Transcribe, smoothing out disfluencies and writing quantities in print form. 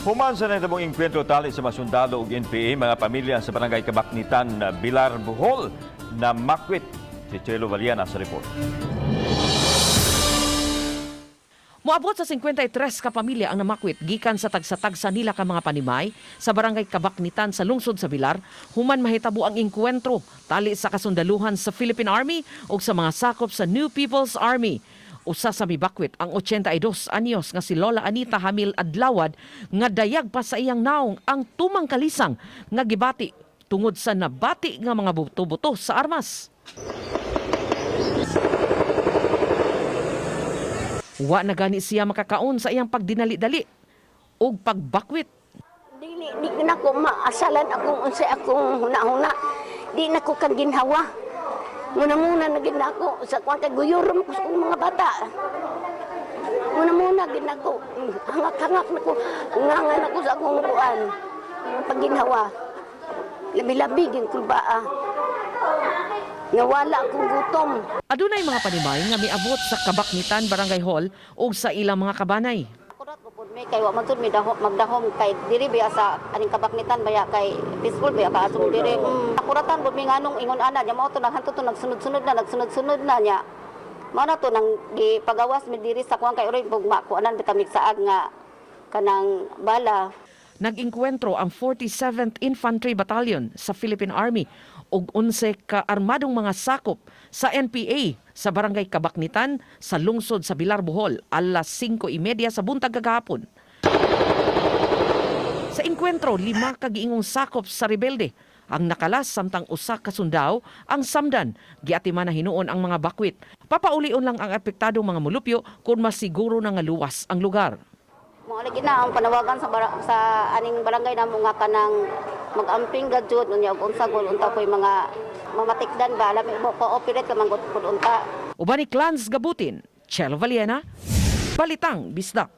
Human sa nahitabong engkwentro tali sa mga sundalo ug NPA, mga pamilya sa barangay Kabaknitan, Bilar, Bohol, na makwit. Si Chelo Valiana sa report. Moabot sa 53 ka pamilya ang namakwit gikan sa tagsa-tagsa nila ka mga panimay sa barangay Kabaknitan sa lungsod sa Bilar, human mahitabo ang engkwentro tali sa kasundaluhan sa Philippine Army ug sa mga sakop sa New People's Army. Usa sa mibakwit ang 82 anyos nga si Lola Anita Hamil Adlawad nga dayag pa sa iyang naong ang tumang kalisang nga gibati tungod sa nabati nga mga buto-buto sa armas. Wa na gani siya makakaon sa iyang pagdinali-dali ug pagbakwit. Dili, di na ko maasalan akong unsay akong huna-huna. Di na ko kang ginhawa. Muna-muna na gid na ako sa kuan kay guyurom ko sa akong mga bata. Muna-muna gid na ko, hangak-hangak na ko, ngangan ako sa akong kuan. Pagginhawa. Labi-labi gid kulbaa. Nga wala akong gutom. Adunay mga panimay nga miabot sa Kabaknitan Barangay Hall ug sa ilang mga kabanay. Akurat po pud mi kay wa man jud mi dahom magdahom kay diri biya sa aning Kabaknitan baya kay peaceful baya ka asong diri. Akuratan pud mi nganong ingon ana nya mao to nang hanto to nagsunod-sunod na nagsunod-sunod na nya. Mao na to nang gipagawas mi diri sa kuan kay oray bugma kuanan bitaw mig saag nga kanang bala. Nag-engkwentro ang 47th Infantry Battalion sa Philippine Army ug 11 ka armadong mga sakop sa NPA sa barangay Kabaknitan sa lungsod sa Bilar, Bohol, alas 5:30 sa buntag kagahapon. Sa engkwentro, lima ka giingong sakop sa rebelde ang nakalas samtang usa ka sundao ang samdan. Giatiman na hinuon ang mga bakwit. Papaulion lang ang apektadong mga mulupyo kung masiguro na nga luwas ang lugar. Mao lagi na ang panawagan sa aning barangay namo nga kanang mag-amping gad jud unya og unsa gud unta koy mga mamatikdan ba lami mo cooperate ka man gud pud unta. Uban ni Clans Gabutin, Chelo Valiena, Balitang Bisdak.